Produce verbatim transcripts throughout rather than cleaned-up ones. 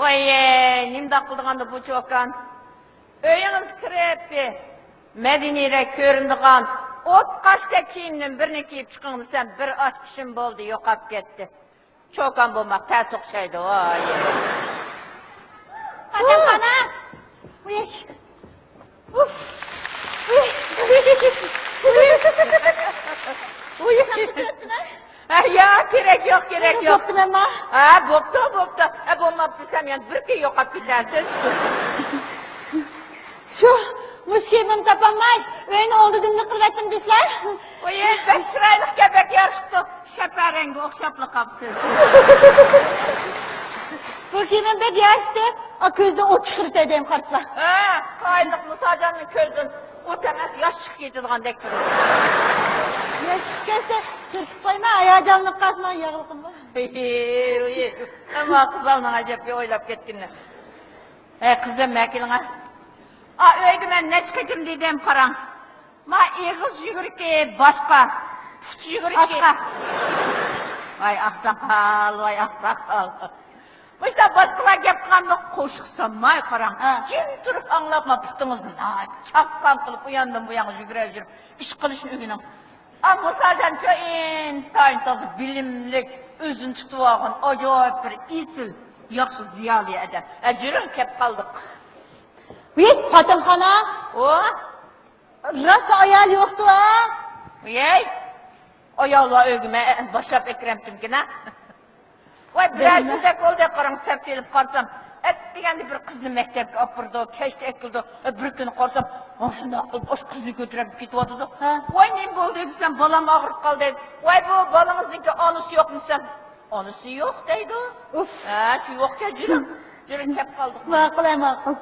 ۋاي، نېمىنداق قىلىدىغاندۇ بۇ چوكان؟ ئۆيىڭىزگە كىرىپ، مەدەنىيرەك كۆرۈنىدىغان ئوت قاشتەك كىيىمدىن بىرنى كىيىپ چىقىڭ دېسەم، بىر ئاچ پىشىم بولدى، يوقاپ كەتتى. چوكان بولماق تەس ئوخشايدۇ، ۋاي. پاتەمخانا! ئۇي. ئۇف. ئۇي. ئۇي. ساقلاپ تۇرۇپتىمەن. ھە، يا، كېرەك يوق، كېرەك يوق. بوپتۇ، ماما. ھە، بوپتۇ، بوپتۇ. ھە، بولماپتۇ دېسەم، يەنە بىر كۈن يوقاپ كېتەرسىز. شۇ، مۇشۇ كىيىمىمنى تاپالماي، ئۆينى ئوڭدا دۈمدۈك قىلىۋەتتىم دېسىلە. ئۇي، بەك چىرايلىقكەن، بەك يارىشىپتۇ. شەپەرەڭگە ئوخشاپلا قاپسىز. بۇ كىيىمىم بەك يارىشتى. ئا، كۆزدىن ئوت چىقىرىپ دەيدىم قارىسا. ھە، تايىنلىق مۇساجاننىڭ كۆزىدىن ئوت ئەمەس، ياش چىقىپ كېتىدىغاندەك تۇرىدۇ. ياش چىقىپ كەتسە، سۈرتۈپ قويما، ھاياجانلىنىپ قالسىمۇ ياغلىقىم بار. ئەمما قىزلارنىڭ ئەجەب بىر ئويلاپ كەتكىنى. ھەي، قىزىم، مەكىلىڭە. ئا، ئۆيگە مەن نەچچە قېتىم دېدىم، قاراڭ. ما ئېغىز يۈگۈرۈكى باشقا، پۇت يۈگۈرۈكى باشقا. ۋاي ئاقساقال، ۋاي ئاقساقال. مۇشۇنداق باشقىلار گەپ قىلغاندا قوشۇق سالماي قاراڭ. ھە. جىم تۇرۇپ ئاڭلاپ، ما پۇتىڭىزنى ناھايىتى چاققان قىلىپ، ئۇ ياندىن بۇ ياغقا يۈگۈرۈپ يۈرۈپ ئىش قىلىشنى ئۆگىنىڭ. ئا، مۇساجانچۇ ئىنتايىن تازا بىلىملىك، ئۆزىنى تۇتۇۋالغان ئاجايىپ بىر ئېسىل، ياخشى زىيالىي ئادەم. ئە، جۈرۈڭ، كەپ قالدۇق. ۋىي، پاتەمخانا. ئۇ؟ راست ئايال يوقتۇ، ھە؟ ۋىي، ئايال بار ئۆيگە مەن باشلاپ ئەكىرەمتىمكىن، ھە؟ ۋاي، بىرەر يىلدەك بولدى، قاراڭ، سەپ سېلىپ قارىسام، ئەتىگەندە بىر قىزنى مەكتەپكە ئاپىرىدۇ، كەچتە ئەكېلىدۇ. بىر كۈنى قارىسام، ئاشۇنداق قىلىپ، ئاشۇ قىزنى كۆتۈرۈپ كېتىۋاتىدۇ. ھە. ۋاي، نېمە بولدى دېسەم، بالام ئاغرىپ قالدى دەيدۇ. ۋاي، بۇ بالىڭىزنىڭكى ئانىسى يوقمۇ دېسەم، ئانىسى يوق دەيدۇ. ئۇف. ھە، شۇ يوقكەن جېنىم. جېنىم، كەپ قالدۇق. ماقۇل، ھە، ماقۇل.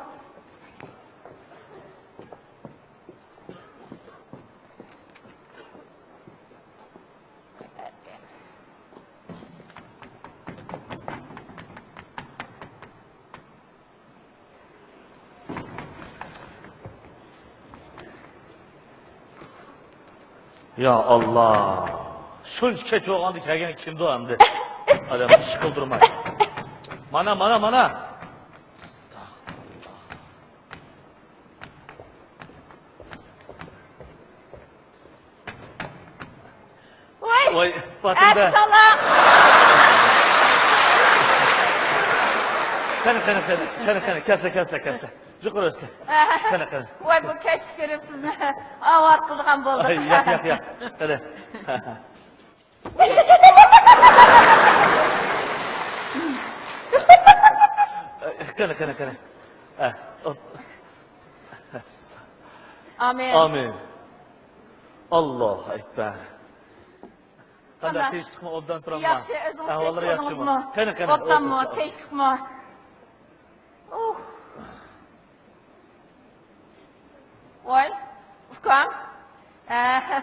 يا ئاللا، شۇنچە كەچ بولغاندا كەلگەن كىمدۇ ئەمدى؟ ئادەم ئىش قىلدۇرماي. مانا، مانا، مانا. ۋاي! ۋاي، پاتىمە. ئەسسالام! قېنى، قېنى، قېنى، قېنى، قېنى، كەلسە، كەلسە، كەلسە. يۇقىرى ئۆتسە. قېنى، قېنى. ۋاي، بۇ كەچتە كىرىپ سىزنى ئاۋارە قىلىدىغان بولدۇق. ئاي، ياق، ياق، ياق. قېنى. قېنى، قېنى، قېنى. ئە، ئوپ. ئامىن. ئامىن. ئاللاھۇ ئەكبەر. قانداق، قانداق؟ تىنچلىقمۇ، ئوبدان تۇرامدۇ؟ ياخشى، ئۆزىڭىز ئەھۋاللىرى تىنچ تۇردىڭىزمۇ؟ ياخشىمۇ؟ قېنى، قېنى، ئوبدانمۇ، ئولتۇرسىز. تىنچلىقمۇ؟ ئۇھ. ۋاي، ئۇكام، ئە،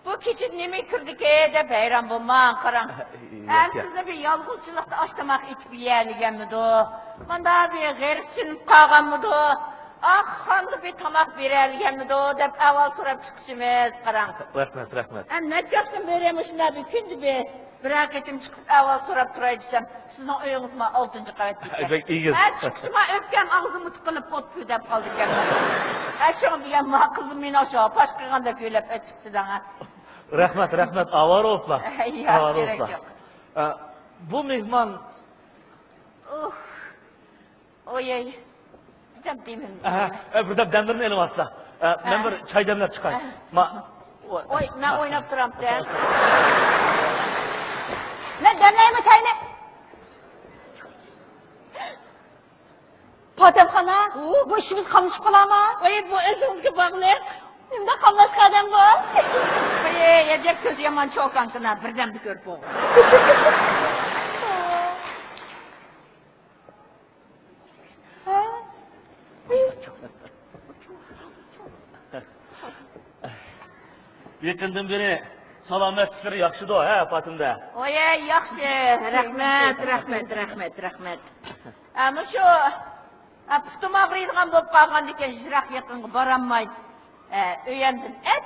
بۇ كېچىدە نېمە كىردىكى دەپ ھەيران بولماڭ، قاراڭ. ئە، ياق، ياق. سىزنى بىر يالغۇزچىلىقتا ئاش تاماق ئېتىپ يېيەلىگەنمىدۇ؟ مانداق بىر غېرىبسىنىپ قالغانمىدۇ؟ ئاھ، خانغا بىر تاماق بېرەلىگەنمىدۇ دەپ ئەھۋال سوراپ چىقىشىمىز، قاراڭ. رەھمەت، رەھمەت. ئە، نەچچە ۋاقىتتىن بېرى مۇشۇنداق بىر كۈندە بىر بىرەر قېتىم چىقىپ ئەھۋال سوراپ تۇراي دېسەم، سىزنىڭ ئۆيىڭىز ما ئالتىنچى قەۋەتتە ئىكەن. بەك ئېگىز. ھە، چىققۇچە ما ئۆپكەم ئاغزىمنى تىقىلىپ ئوت پۈ دەپ قالىدىكەن. ھە، شۇڭا دېگەن ما قىزىم مېنى ئاشۇ پاش قىلغاندەك ئۆيلەپ ئەچىقتى دەڭ. رەھمەت، رەھمەت، ئاۋارە بوپلا. ياق، ئاۋارە كېرەك بوپلا. يوق. ئە، بۇ مېھمان. ئۇھ. ئويەي، دەم دېمىدىم. ئەھە، ئە، بىر دەم دەملىرىنى ئېلىۋالسىلا. ئە، مەن ئە. بىر چاي دەملەپ چىقاي. ئە. ما-، ئوي، مەن ئويناپ تۇرامتىم. مەن دەملەيمۇ چاينى. پاتەمخانا، ئۇ؟ بۇ ئىشىمىز قاملىشىپ قالامۇ؟ ئوي، بۇ ئۆزىڭىزگە باغلىق. نېمىدەپ قاملاشقان ئادەم بۇ؟ ئوي، ئەجەب كۆزى يامان چوكانكىنا، بىردەمدە كۆرۈپ بولغان. يېقىندىن بېرى سالامەتلىكلىرى ياخشىدۇ، ھە، پاتىمدە؟ ۋاي، ياخشى، رەھمەت، رەھمەت، رەھمەت، رەھمەت. ئە، مۇشۇ، ئە، پۇتۇم ئاغرىيدىغان بولۇپ قالغاندىكىن يىراق يېقىنغا بارالماي، ئە، ئۆيەمدىن ئەپ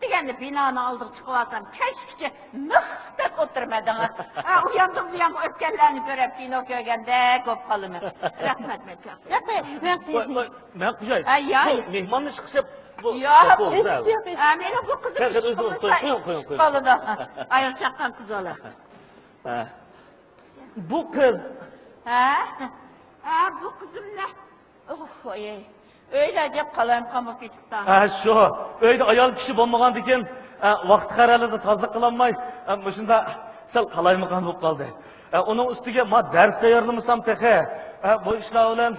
دېگەندە بىنانىڭ ئالدىغا چىقىۋالسام، كەچكىچە مىختەك ئولتۇرىمەن دەڭا. ھە، ئۇ ياندىن بۇ يانغا ئۆتكەنلەرنى كۆرۈپ، كىنو كۆرگەندەك بولۇپ قالىمەن. رەھمەت، مەن چاقىرىپ. ياق، مەن قوياي. ۋاي، ۋاي، مەن قوياي. ھە، ياق. بۇ مېھماننى ئىشقا سېلىپ، بۇ ياق، بۇ ھېچ ئىش يوق، ھېچ ئىش. ھە، مېنىڭ بۇ قىزىم ئىشقا قىلمىسا، ئىشقا قالىدۇ. ئايال چاققان قىز بالا. ھە. بۇ قىز. ھە؟ ھە، بۇ قىزىم نە؟ ئوھ، ئۆي. ئۆيلەر جەپ قالايمىقان بولۇپ كېتىپتۇ. ھە، شۇ. ئۆيدە ئايال كىشى بولمىغاندىكىن، ھە، ۋاقتى قەرەلىدە تازىلىق قىلالماي، ھە، مۇشۇنداق سەل قالايمىقان بولۇپ قالدى. ھە، ئۇنىڭ ئۈستىگە ما دەرس تەييارلىمىسام تېخى، ھە، بۇ ئىشلار بىلەن،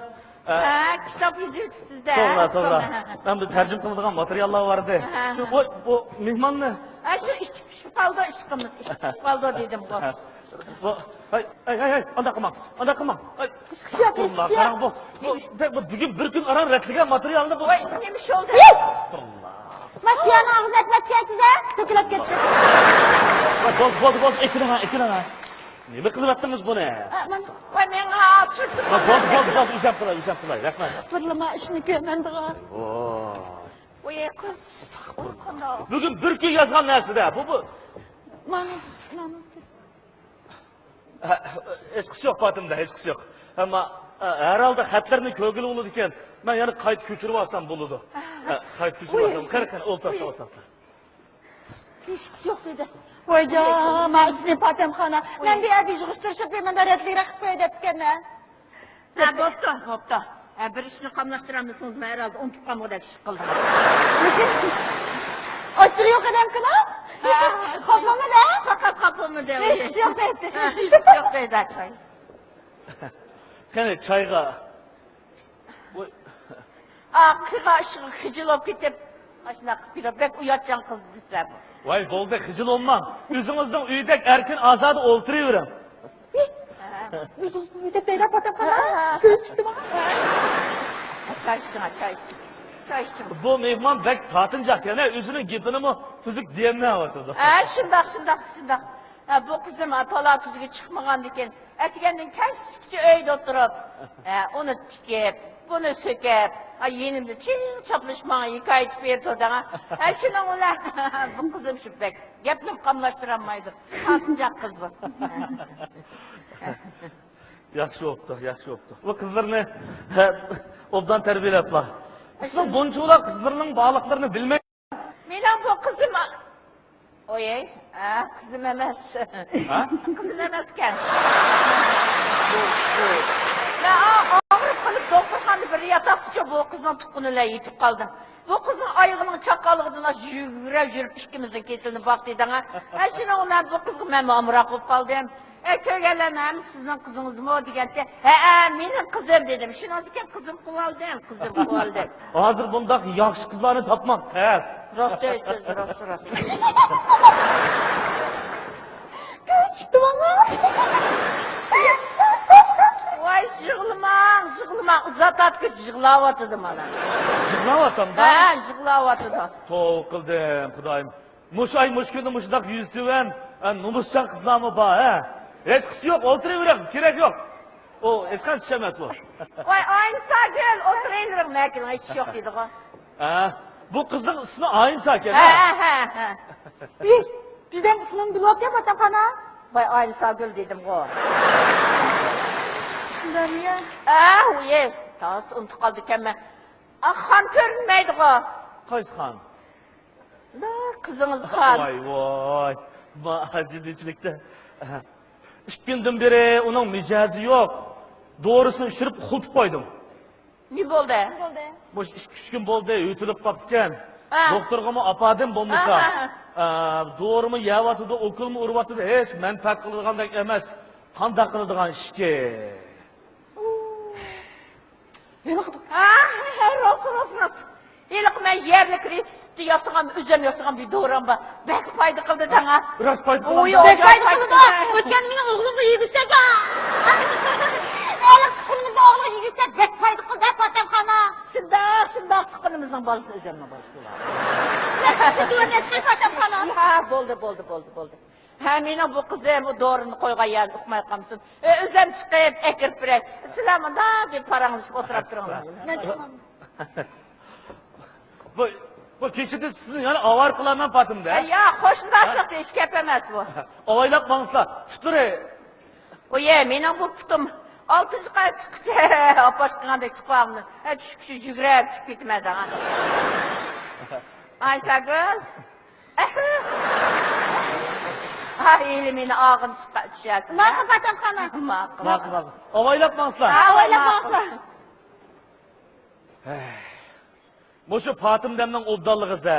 ھە. ھە، كىتاب يېزىۋېتىپسىز-دە. توغرا، توغرا. مەن بىر تەرجىمە قىلىدىغان ماتېرىياللار بار ئىدى. ھە. شۇ، بۇ، بۇ مېھماننى. ھە، شۇ ئىچى پىشىپ قالدى، ئىشقىمىز ئىچى پىشىپ قالدى دېدىمغۇ. بۇ، ھەي، ھەي، ھەي، ھەي، ئانداق قىلماڭ، ئانداق قىلماڭ. ھەي، ئىشقىسى يوق، ئىشقىسى يوق. قاراڭ، بۇ، بۇ، بۇ، بۈگۈن بىر كۈن ئاران رەتلىگەن ماتېرىيالنى بۇ. ۋاي، نېمە ئىش بولدى؟ ئەستەغپۇرۇللا. مەسىيانىڭ ئاغزىنى ئەتمەپتىكەنسىز-ھە؟ سۆكۈلۈپ كەتتى. ۋاي، بولدى، بولدى، بولدى، ئېكىنىڭ، ئېكىنىڭ. نېمە قىلىۋەتتىڭىز بۇنى؟ ئە، مانا. ۋاي، مېڭە سۈرتۈپ. ۋاي، بولدى، بولدى، بولدى، ئۆزۈم قىلاي، ئۆزۈم قىلاي، رەھمەت. ئەستەغپۇرۇللا، مانا ئىشنى كۆرمەمدىغان. ۋاي. ۋاي، قىز. ئەستەغپۇرۇللا. بۈگۈن بىر كۈن يازغان نەرسىدە، بۇ، بۇ. مانا، مانا. ھە، ھېچقىسى يوق، پاتىمدا، ھېچقىسى يوق. ئەمما، ھە، ھەر ھالدا خەتلەرنى كۆرگىلى بولىدىكەن. مەن يەنە قايتا كۆچۈرۈپ ئالسام بولىدۇ. ھە، قايتا كۆچۈرۈپ ئالسام. قېنى، قېنى، ئولتۇرسا، ئولتۇرسا. ھېچقىسى يوق دېدى. ۋاي جان، مانا ئىچىنى پاتەمخانا. مەن بىر ئەپ يىغىشتۇرۇشۇپ، بىر مانا رەتلىك رەقىپ قوياي دەپتىكەن-دە. ھە، بوپتۇ، بوپتۇ. ھە، بىر ئىشنى قاملاشتۇرالمىسىڭىز، مەن ھەرھالدا ئۇنتۇپ قالمىغۇدەك ئىش قىلدىڭىز. لېكىن ئاچچىقى يوق ئادەمكىلا. ھە. خاپىمىدى؟ پەقەت خاپىمىدى. ھېچقىسى يوق دەيتتى. ھە، ھېچقىسى يوق دەيدۇ، چاي. قېنى، چايغا. ۋاي. ئا، قىلغان ئىشىغا خىجىل بولۇپ كېتىپ، ئاشۇنداق قىلىپ كېتىپ، بەك ئۇياتچان قىز دېسىلەر. ۋاي، بولدى، خىجىل بولماڭ. ئۆزىڭىزنىڭ ئۆيىدەك ئەركىن ئازادە ئولتۇرۇۋېرىڭ. ھە، ئۆزىڭىزنىڭ ئۆيىدەك دەيدۇ، پاتەمخانا. ھە، ھە. كۆز چىقتى ماڭا. چاي ئىچىڭ، چاي ئىچىڭ. چاي ئىچىڭ. بۇ مېھمان بەك تارتىنچاق، يەنە ئۆزىنىڭ گېپىنىمۇ تۈزۈك دېيەلمەيۋاتىدۇ. ھە، شۇنداق، شۇنداق، شۇنداق. ھە، بۇ قىزىم، ھە، تالا تۈزگە چىقمىغاندىكىن، ئەتىگەندىن كەچكىچە ئۆيدە ئولتۇرۇپ، ھە، ئۇنى تىكىپ، بۇنى سۆكۈپ، ھە، يېنىمدا چىڭ چاپلىشىپ ماڭا ھېكايە ئېيتىپ بېرىدۇ دەڭا. ھە، شۇنىڭ بىلەن بۇ قىزىم شۇ بەك گەپنىمۇ قاملاشتۇرالمايدۇ. خاتىرجەم قىز بۇ. ياخشى بوپتۇ، ياخشى بوپتۇ. بۇ قىزلىرىنى، ھە، ئوبدان تەربىيەلەپلا. سىزنىڭ بۇنچىۋالا قىزلىرىنىڭ بارلىقلىرىنى بىلمەي. مېنىڭ بۇ قىزىم، ئويەي، ئە، قىزىم ئەمەس. ھە؟ قىزىم ئەمەسكەن. مەن ئا-، ئاغرىپ قېلىپ دوختۇرخانىدا بىر ياتاقتىچۇ بۇ قىزنىڭ تۇغقىنى بىلەن يېتىپ قالدىم. بۇ قىزنىڭ ئايىغىنىڭ چاققانلىقىدىن يۈگۈرە يۈرۈپ ئىككىمىزنىڭ كېسىلىنى باقتى دەڭە. ئە، شۇنىڭ بىلەن بۇ قىزغا مەنمۇ ئامراق بولۇپ قالدىم. ئە، كۆرگەنلەرنىڭ ھەممىسى سىزنىڭ قىزىڭىزمۇ دېگەنتى. ھەئە، مېنىڭ قىزىم دېدىم. شۇنىڭدىكىن قىزىم قىلىۋالدىم، قىزىم قىلىۋالدىم. ھازىر بۇنداق ياخشى قىزلارنى تاپماق تەس. راست ئېيتىسىز، راست، راست. كۆز چىقتى ماڭا. ۋاي، يىغلىماڭ، يىغلىماڭ. ئۇزاتاتقۇچە يىغلاۋاتىدۇ مانا. يىغلاۋاتامدا؟ ھە، يىغلاۋاتىدۇ. توۋا قىلدىم، خۇدايىم. مۇشۇ ئاي، مۇشۇ كۈندە مۇشۇنداق يۈزى تۆۋەن، ئە، نومۇسچان قىزلارمۇ بار، ھە؟ ھېچقىسى يوق، ئولتۇرۇۋېرىڭ، كېرەك يوق. ئۇ ھېچقانچە ئىش ئەمەس ئۇ. ۋاي، ئاينىساگۈل، ئولتۇرۇۋېرىڭ، مەكىنىڭ ھېچ ئىش يوق دېدىغۇ. ھە، بۇ قىزنىڭ ئىسمى ئاينىساكەن، ھە؟ ھە، ھە، ھە. ئى، بىزنىڭ ئىسمىمنى بىلىۋاتىدۇ، پاتەمخانا. ۋاي، ئاينىساگۈل دېدىمغۇ. شۇنداقمۇ يا؟ ھە، ۋۇي، تاس ئۇنتۇپ قالدىكەنمەن. ئا، خان كۆرۈنمەيدىغۇ. قايسى خان؟ دا، قىزىڭىز خان. ۋاي، ۋاي. ما، جىددىيچىلىكتە. ئىككى كۈندىن بېرى ئۇنىڭ مىجەزى يوق. دورىسىنى ئىچۈرۈپ ئۇخلىتىپ قويدۇم. نېمە بولدى؟ نېمە بولدى؟ مۇشۇ ئىككى، ئۈچ كۈن بولدى، يۆتىلىپ قاپتىكەن. ھە. دوختۇرغىمۇ ئاپاردىم بولمىسا. ھە، ھە، ھە. ئە، دورىمۇ يەۋاتىدۇ، ئوكۇلمۇ ئۇرۇۋاتىدۇ، ھېچ مەنپەئەت قىلىدىغاندەك ئەمەس. قانداق قىلىدىغان ئىشكى؟ ھېلىقى. ھە، ھە، ھە، راست، راست، راست. ھېلىقى مەن يەرلىك رېتسېپتتا ياسىغان، ئۆزۈم ياسىغان بىر دورام بار. بەك پايدا قىلدى دەڭا. راست پايدا قىلدى. بەك پايدا قىلدى. ئۆتكەن مېنىڭ ئوغلۇمغا يېگۈزسەك. ھېلىقى تۇغقىنىمىزنىڭ ئوغلىغا يېگۈزسەك، بەك پايدا قىلدى، پاتەمخانا. شۇنداق، شۇنداق، تۇغقىنىمىزنىڭ بالىسىنى ئۆزۈمنىڭ بالىسى قىلىۋالدى. نەچچە پاتەمخانا. ھە، بولدى، بولدى، بولدى، بولدى. ھە، مېنىڭ بۇ قىزىم ئۇ دورىنى قويغان يەرنى ئۇقماي قالمىسۇن. ئۆ-، ئۆزۈم چىقىپ ئەكىرىپ بېرەي. سىلەر مۇنداق بىر پاراڭلىشىپ ئولتۇراپ تۇرۇڭلار. مەن چىقمايمەن. بۇ بۇ كېچىدە سىزنى يەنە ئاۋارە قىلارمەن پاتىمدا. ياق، قوشنىداشلىقتا ھېچ گەپ ئەمەس بۇ. ئاۋايلاپ ماڭسىلا، پۇتلىرى. ئۇيە، مېنىڭ بۇ پۇتۇم ئالتىنچى قەۋەت چىققۇچە ئاپاش قىلغاندەك چىقىۋالمىدىم. ھە، چۈشكۈچە يۈگۈرۈپ چۈشۈپ كېتىمەن دەڭا. ئايساگۈل. ھا، ھېلى مېنى ئاغىن چىقا-، چۈشەرسىز. ماقۇل، پاتەمخانا. ماقۇل. ماقۇل، ماقۇل. ئاۋايلاپ ماڭسىلا. ھا، ئاۋايلاپ ماڭسىلا. مۇشۇ پاتىمدەمنىڭ ئوبدانلىقى-سە.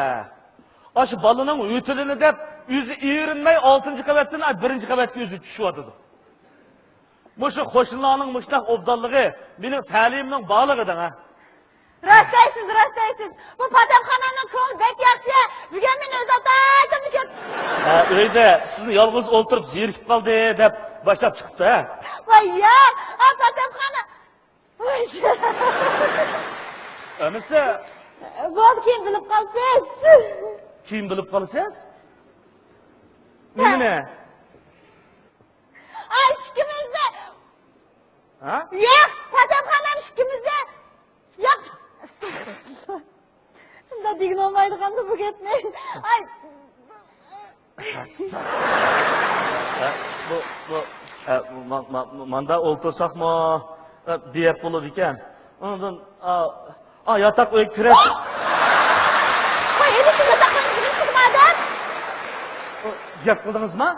ئاشۇ بالىنىڭ يۆتىلىنى دەپ، ئۆزى ئېرىنمەي ئالتىنچى قەۋەتتىن، ئاي، بىرىنچى قەۋەتكە ئۆزى چۈشۈۋاتىدۇ. مۇشۇ قوشنىلارنىڭ مۇشۇنداق ئوبدانلىقى مېنىڭ تەلىيىمنىڭ بارلىقى دەڭ، ھە. راست دەيسىز، راست دەيسىز. بۇ پاتەمخانامنىڭ كۆڭلى بەك ياخشى. بۈگۈن مېنى ئۆزى ئاتايتىن مۇشۇ. ھە، ئۆيدە سىزنى يالغۇز ئولتۇرۇپ زېرىكىپ قالدى دەپ باشلاپ چىقىپتۇ، ھە. ۋاي ياق، ئا پاتەمخانا. ئەمىسە. بولدى، كېيىن بىلىپ قالىسىز. كېيىن بىلىپ قالىسىز؟ نېمىنى؟ ئاي، ئىككىمىزنى. ھە؟ ياق، پاتەمخانام ئىككىمىزنى. ياق. ئەستەغپۇرۇللا. شۇنداق دېگىلى بولمايدىغاندۇ بۇ گەپنى. ئاي. ئەستەغپۇرۇللا. ھە، بۇ، بۇ، ھە، ما-، ما-، ماندا ئولتۇرساقمۇ، ھە، بىيەپ بولىدىكەن. ئۇنىڭدىن، ئا، ئا، ياتاق ئۆيگە كىرىپ. ۋاي، ھېلىقى ياتاق ئۆينى كىرىپ قىلدىم ئادەم. ئۇ، گەپ قىلدىڭىزما؟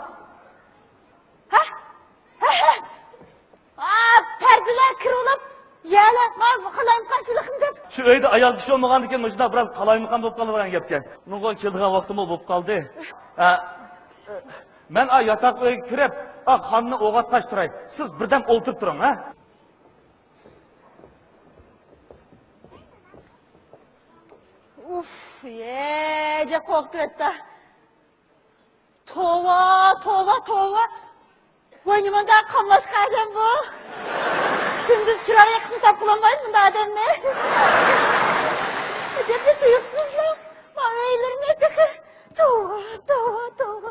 ھە؟ ھە، ھە. ئا، پەردىلەر كىرىۋېلىپ، يەنە ما قالايمىقانچىلىقنى دەپ. شۇ ئۆيدە ئايال كىشى بولمىغاندىكىن مۇشۇنداق بىراز قالايمىقان بولۇپ قالىدىغان گەپكەن. ئۇنىڭغا كېلىدىغان ۋاقتىمۇ بولۇپ قالدى. ئا، مەن ئا ياتاق ئۆيگە كىرىپ، ئا خاننى ئويغاتقاچ تۇراي. سىز بىردەم ئولتۇرۇپ تۇرۇڭ، ھە؟ ئۇف، يە، جەپ قورقۇتۇۋەتتى. توۋا، توۋا، توۋا. ۋاي، نېمانداق قاملاشقان ئادەم بۇ؟ كۈندۈز چىراغ يېقىپمۇ تاپقىلى بولمايدۇ مۇنداق ئادەمنى. ئەجەبمۇ تۇيۇقسىزلا. ما ئۆيلىرىنى تېخى. توۋا، توۋا، توۋا.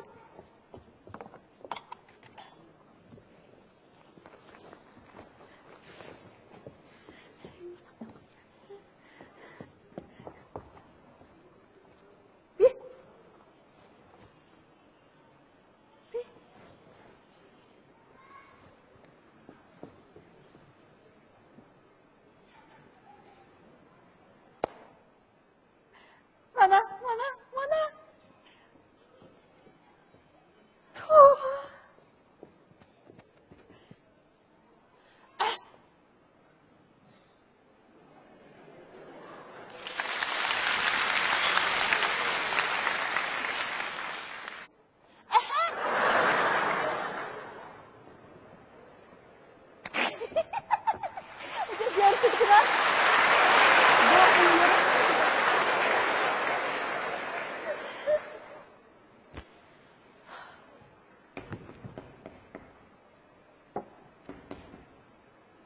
مانا، مانا، مانا. توۋا.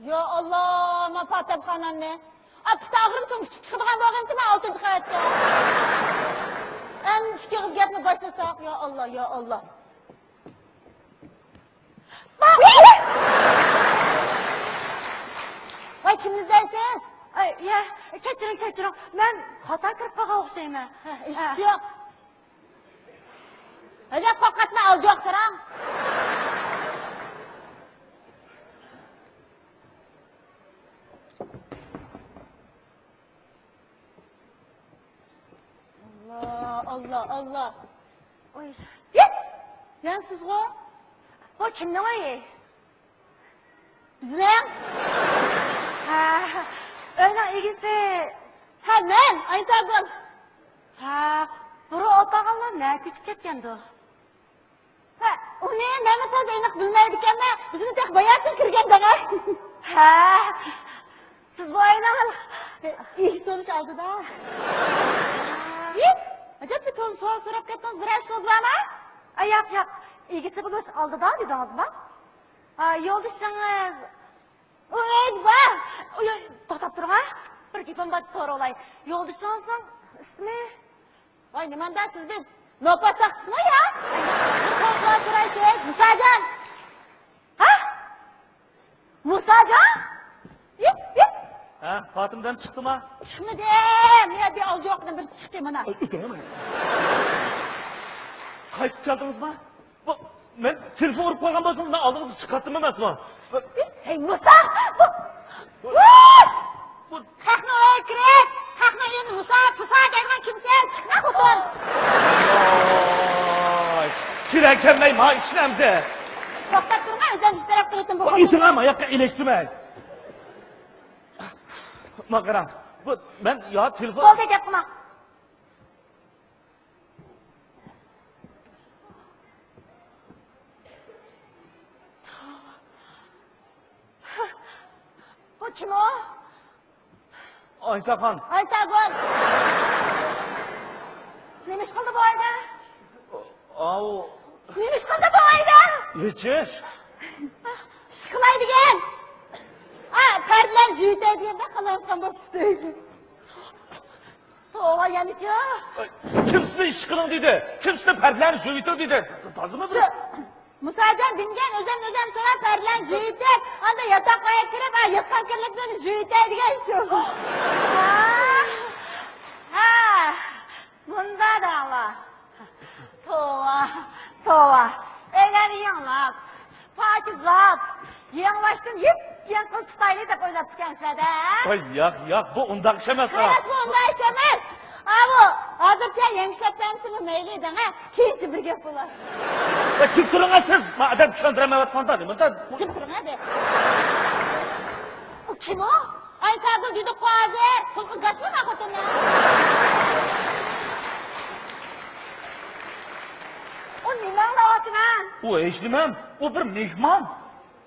يا ئاللا، ما پاتەمخانامنى. ئا، پۇت ئاغرىمىسۇن، ئۇچۇپ چىقىدىغان بولغىنىمچە مەن ئالتىنچى قەۋەتكە. ئەمدى ئىككى ئېغىز گەپنى باشلىساق، يا ئاللا، يا ئاللا. ۋاي، كىمنى ئىزدەيسىز؟ ئاي، يا، كەچۈرۈڭ، كەچۈرۈڭ. مەن خاتا كىرىپ قالغان ئوخشايمەن. ھە، ھېچ ئىش يوق. ھەجەپ قورقاتما، ئالجوق ساراڭ. ئاللا، ئاللا، ئاللا. ئوي. يەنە سىزغۇ؟ بۇ كىمنىڭ ئۆيى؟ بىزنىڭ. ھە، ئۆينىڭ ئىگىسى. ھە، مەن، ئايساگۈل. ھە، بۇرۇن ئولتۇرغانلار نەگە كۆچۈپ كەتكەندۇ؟ ھە، ئۇنى مەنمۇ تازا ئېنىق بىلمەيدىكەنمەن، بىزمۇ تېخى باياتىن كىرگەن دەڭە. ھە، سىز بۇ ئۆينىڭ ئىگىسى بولۇش ئالدىدا. ئى، ئەجەب بىر تولا سوئال سوراپ كەتتىڭىز، بىرەر ئىشىڭىز بارمۇ؟ ئا، ياق، ياق، ئىگىسى بولۇش ئالدىدا دېدىڭىزما؟ ھا، يولدىشىڭىز. ئۇ ئۆيدە بار. ئۇي، ئۇي، توختاپ تۇرۇڭ ھە. بىر گېپىم بار، سوراۋالاي. يولدىشىڭىزنىڭ ئىسمى؟ ۋاي، نېمانداق سىز، بىز نوپۇس ساقچىسىمۇ يا؟ بىر سوئال سورايسىز، مۇساجان. ھە؟ مۇساجان؟ يىپ، يىپ. ھە، پاتىمدىن چىقتىما؟ چىقمىدى. مەن بىر ئالجاقنىڭ بىرسى چىقتى مانا. ئۆتۈڭ. قايتىپ كەلدىڭىزما؟ بۇ، مەن تېلېفون ئۇرۇپ قالغان بولسام، مەن ئالدىڭىزغا چىقاتتىم ئەمەسما؟ ھەي، مۇسا! بۇ، بۇ، بۇ، خەقنىڭ ئۆيىگە كىرىپ، خەقنىڭ ئۆيىنى مۇسا، پۇسا دەيدىغان كىمسەن؟ چىقما، خوتۇن! ۋاي، كىرەكەنمەي ما ئىشنى ئەمدى. توختاپ تۇرما، ئۆزۈم بىر تەرەپ قىلىۋېتىم بۇ خوتۇننى. ئۆتۈڭ، ماياققا ئىلەشتۈرمەي. ما قاراڭ، بۇ مەن يا تېلېفون. بولدى، گەپ قىلما. بۇ كىم ئۇ؟ ئايساخان. ئايساگۈل. نېمە ئىش قىلدى بۇ ئۆيدە؟ ئاۋۇ. نېمە ئىش قىلدى بۇ ئۆيدە؟ ھېچ ئىش. ئىش قىلاي دېگەن. ئا، پەردىلەرنى يۇيۇتەي دېگەندە قىلايمىقان بولۇپ چىقتى. توۋا يەنىچۇ. كىم سىزنى ئىش قىلىڭ دېدى؟ كىم سىزنى پەردىلەرنى يۇيۇۋېتىڭ دېدى؟ تازىمۇ بىر. شۇ مۇساجان دېمىگەن ئۆزۈم ئۆزۈم سوراپ پەردىلەرنى يۇيۇۋېتىپ، ئاندىن ياتاقخانىغا كىرىپ، ئا، ياتقان كىرلىكلىرىنى يۇيۇۋېتەي دېگەن شۇ. ھە، ھە، مۇنداق دەڭلار. توۋا، توۋا. ئۆيلەرنى يېڭىلاپ، پاكىزلاپ، يېڭىباشتىن يېپيېڭى قىلىپ تۇتايلى دەپ ئويلاپتىكەنسىلەر-دە. ۋاي، ياق، ياق، بۇ ئۇنداق ئىش ئەمەس. ئەمەس، بۇ ئۇنداق ئىش ئەمەس. ئاۋۇ، ھازىرچە يېڭى ئىشلەپ بەرمىسىمۇ مەيلى دەڭە، كېيىنچە بىر گەپ بولار. ۋاي، جىم تۇرۇڭە سىز، ما ئادەم چۈشەندۈرەلمەيۋاتقاندا نېمىدا؟ جىم تۇرۇڭە بىر. ئۇ كىم ئۇ؟ ئايساگۈل دېدۇققۇ ھازىر، قۇلىقىغا گاچ ئۇرما خوتۇننىڭ. ئۇ نېمە ئاڭلاۋاتىمەن؟ ئۇ ھېچنېمە، ئۇ بىر مېھمان.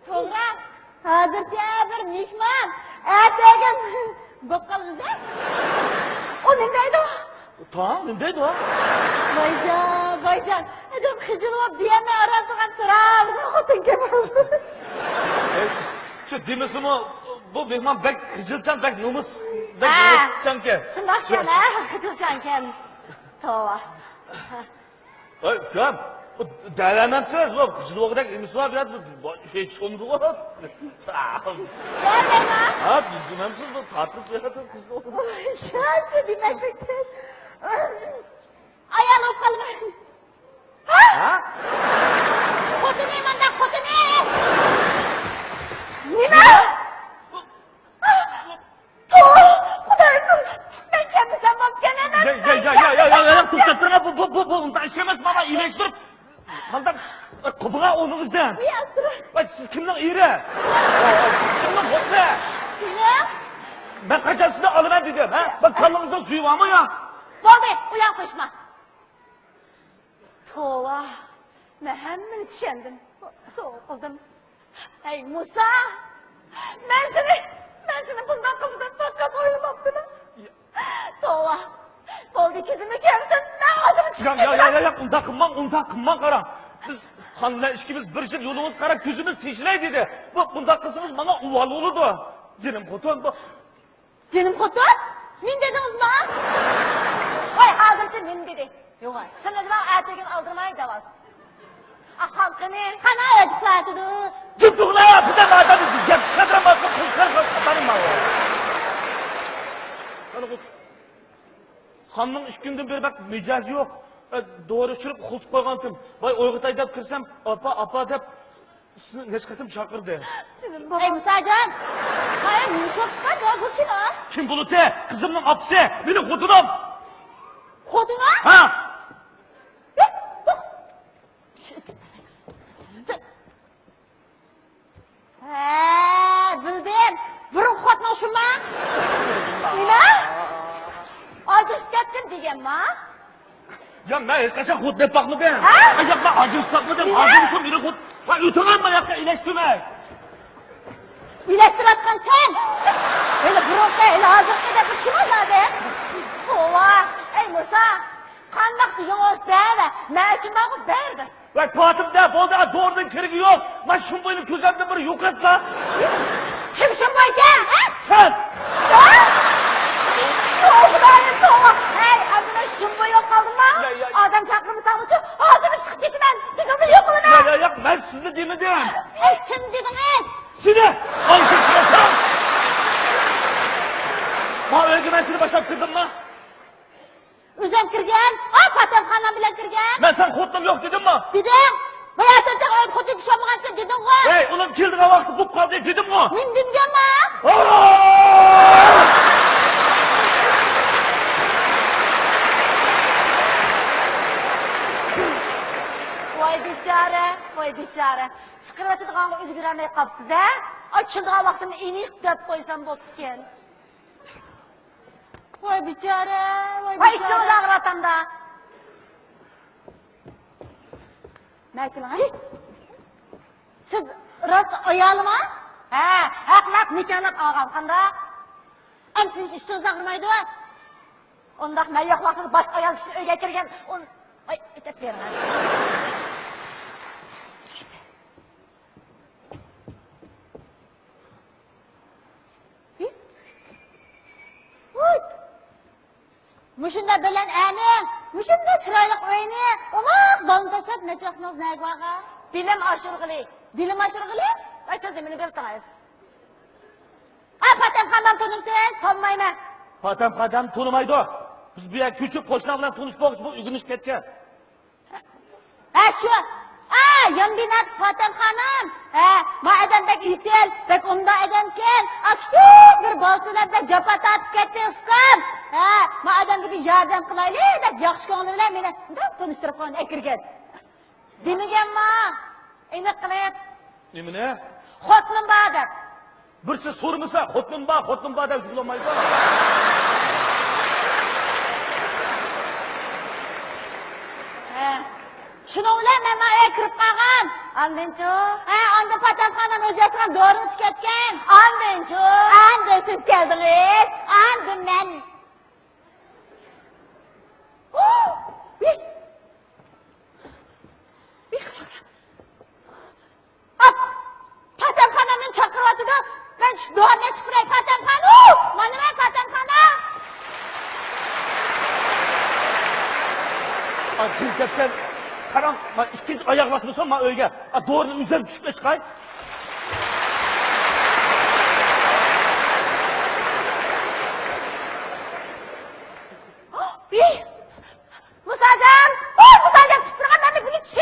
توغرا، ھازىرچە بىر مېھمان، ئەتىگىن بوپ قالغۇزە. ئۇ نېمە دەيدۇ؟ تاڭ نېمە دەيدۇ؟ ۋايجان، ۋايجان، ئادەم خىجىل بولۇپ دېيەلمەي ئاران تۇرغان سوراۋېرىدىغان خوتۇنكەن. ئەي، شۇ دېمىسىمۇ، بۇ مېھمان بەك خىجىلچان، بەك نومۇس، بەك ھە، نومۇسچانكەن. شۇنداقكەن، ھە، خىجىلچانكەن. توۋا. ۋاي ئۇكام، بۇ دەۋەرمەمسىز، بۇ خىجىل بولغۇدەك نېمىسى بار بۇ يەردە، بۇ ھېچ سۇندۇغۇ. دەۋەرمەيمەن. ھە، دېمەمسىز، بۇ تارتىپ بۇ يەردە خىجىل بولغۇدەك. شۇ دېمەكلىكتىن. ئايال بولۇپ قالماي. ھە؟ ھە؟ خوتۇنى مانداق، خوتۇنى. نېمە؟ توۋا، خۇدايىم، مەن كەلمىسەم بوپكەن ئەمەس. يا، يا، يا، توختاپ تۇرۇڭ، بۇ، بۇ، بۇ، بۇ ئۇنداق ئىش ئەمەس، مانا ئىلەشتۈرۈپ، قانداق، قوبۇڭا ئۇنىڭىزدىن. ۋىي، ئاسترا. ۋاي، سىز كىمنىڭ ئېرى؟ سىز كىمنىڭ خوتۇنى؟ كىمنىڭ؟ مەن قاچان سىزنى ئالىمەن دېدىم، ھە؟ مەن كاللىڭىزنىڭ سۈيى بارمۇ يا؟ بولدى، ئۇيان قوشما. توۋا، مەن ھەممىنى چۈشەندىم. توۋا قىلدىم. ھەي مۇسا! مەن سېنى، مەن سېنى بۇنداق قىلىمەن دەپ پەقەت ئويلىماپتىمەن. توۋا! بولدى، كۆزۈمنى كۆرمىسۇن، مەن ھازىر چىقىپ ياق، ياق، كېتىمەن. ياق، ياق، ياق، ئۇنداق قىلماڭ، ئۇنداق قىلماڭ، قاراڭ. بىز خان بىلەن ئىككىمىز بىر يىل يولىڭىزغا قاراپ كۆزىمىز تېشىلاي دېدى. بۇ، بۇنداق قىلسىڭىز ماڭا ئۇۋال بولىدۇ. جېنىم خوتۇن، بۇ. جېنىم خوتۇن، مېنى دېدىڭىزمۇ؟ ۋاي، ھازىرچە مېنى دېدى. يوغان، شۇنى دېمەڭ، ئەتىگىن ئالدىرىماي دەۋاتىدۇ. ئا، خان قېنى؟ خان ئۆيدە ئۇخلاۋاتىدۇ. جىم تۇرغىلە، بىردەم ئادەمنى گەپ چۈشەندۈرەلمەيۋاتقان قىزلار قاتارىما. سانا قىز. خاننىڭ ئىككى كۈندىن بېرى بەك مىجەزى يوق. ئە، دورا ئىچۈرۈپ ئۇخلىتىپ قويغانتىم. ۋاي، ئويغىتاي دەپ كىرسەم، ئاپا، ئاپا دەپ سىزنى نەچچە قېتىم چاقىردى. جېنىم ئەي، بابام. مۇساجان! ھاي، نېمە شوخ چىقاردى بۇ كىنو؟ كىم بولىدۇ؟ قىزىمنىڭ ئاپىسى، مېنىڭ خوتۇنۇم. خوتۇنۇڭ؟ ھە. ھە، بىلدىم. بۇرۇنقى خوتۇنۇڭ شۇما؟ نېمە؟ ئاجرىشىپ كەتتىم دېگەنما؟ يا، مەن ھېچقاچان خوتۇن ئېلىپ باقمىدىم. ھە؟ ئاي، ياق، مەن ئاجرىشىپ باقمىدىم. نېمە؟ ھازىرمۇ شۇ مېنىڭ خوت-، ۋاي، ئۆتۈڭلار، ماياققا ئىلەشتۈرمەي. ئىلەشتۈرۈۋاتقان سەن. ھېلى بۇرۇنقى، ھېلى ھازىرقى دەپ بىر كىم ئالمىدى؟ توۋا، ئەي مۇسا، قانداق دېگىن ئوستا ۋە مەن ئۈچۈن بارغۇ بەرىبىر. ۋاي پاتىم دە، بولدى، ئا، دورىنىڭ كېرىكى يوق. مانا شۇمبۇينى كۆزۈمدىن بىر يوقاتسا. كىم شۇمبۇيكەن، ھە؟ سەن! ھە؟ توۋا، خۇدايىم، توۋا! ھەي، ئەمدى مەن شۇمبۇي بولۇپ قالدىممۇ؟ يا، يا. ئادەم چاقىرمىساڭمۇچۇ، ھازىرلا چىقىپ كېتىمەن. بىزنى يوقلىما! يا، يا، ياق، مەن سىزنى دېمىدىم. سىز كىمنى دېدىڭىز؟ سېنى! ئالىشىپ قالساڭ! ئىشىنى باشلاپ كىردىمما؟ ئۆزۈم كىرگەن. ئا، پاتەمخانام بىلەن كىرگەن. مەن ساڭا خوتۇنۇم يوق دېدىمما؟ دېدىڭ. بايا تەتەق ئۆيدە خوتۇن كىشى بولمىغانكەن دېدىڭغۇ. ھەي، ئۇلار كېلىدىغان ۋاقتى بوپ قالدى دېدىمغۇ. مەن دېمىگەنما؟ ۋاي بىچارە، ۋاي بىچارە. چىقىرىۋېتىدىغانغا ئۈلگۈرەلمەي قاپسىز ھە؟ ئاچىلىدىغان ۋاقتىنى ئېنىق دەپ قويسام بوپتىكەن. ۋاي بىچارە، ۋاي بىچارە. ۋاي ئىچىڭىز ئاغرىۋاتامدا. مەكىلىڭىز. سىز راست ئايالىما؟ ھە، ھەقلەپ نىكاھلاپ ئالغان قانداق؟ ئەمسە ھېچ ئىچىڭىز ئاغرىمايدۇ. ئۇنداق مەن يوق ۋاقتىدا باشقا ئايال كىشىنىڭ ئۆيىگە كىرگەن، ئۇن-، ۋاي، ئېتىپ بېرىڭ. ۋۇي! مۇشۇنداق بەلەن ئەرنى، مۇشۇنداق چىرايلىق ئۆينى، ئوماق بالىنى تاشلاپ نەچچە ۋاقتىڭىز نەگە بارغان؟ بىلىم ئاشۇرغىلى. بىلىم ئاشۇرغىلى؟ ۋاي، سىز نېمىنى بىلدىڭىز؟ ئا، پاتەمخانام تونۇمسىز؟ تونۇمايمەن. پاتەمخانام تونۇمايدۇ. بىز بۇ يەرگە كۆچۈپ قوشنىلار بىلەن تونۇش بولغۇچە بۇ ئۆگىنىشكە كەتكەن. ھە، شۇ. ئا، يان بىنادىكى پاتەمخانام. ھە، ما ئادەم بەك ئېسىل، بەك ئوبدان ئادەمكەن. ئا، كىچىك بىر بالىسى بىلەن بەك جاپا تارتىپ كەتتى، ئۇكام. ھە، ما ئادەمگە بىر ياردەم قىلايلى دەپ ياخشى كۆڭلى بىلەن مېنى مۇنداق تونۇشتۇرۇپ قويغان ئەكىرگەن. دېمىگەنما؟ ئېنىق قىلىپ. نېمىنى؟ خوتۇنۇم بار دەپ. بىرسى سورىمىسا، خوتۇنۇم بار، خوتۇنۇم بار دەپ يۈرگىلى بولمايدۇ. ھە. شۇنىڭ بىلەن مەن مانا ئۆيگە كىرىپ قالغان. ئاندىنچۇ؟ ھە، ئاندىن پاتەمخانام ئۆزى ياسىغان دورىنى ئىچىپ كەتكەن. ئاندىنچۇ؟ ئاندىن سىز كەلدىڭىز. ئاندىن مەن. ئاپ! پاتەمخانام مېنى چاقىرىۋاتىدۇ. مەن چۈشۈپ دورىنى ئىچىپ كىرەي، پاتەمخانا! مانا مەن پاتەمخانا! ئا، جىم كەتكەن ساراڭ، ما ئىككىنچى ئاياغ باسمىسام ما ئۆيگە. ئا، دورىنى ئۈزۈپ چۈشۈپ چىقاي. ھېي! مۇساجان!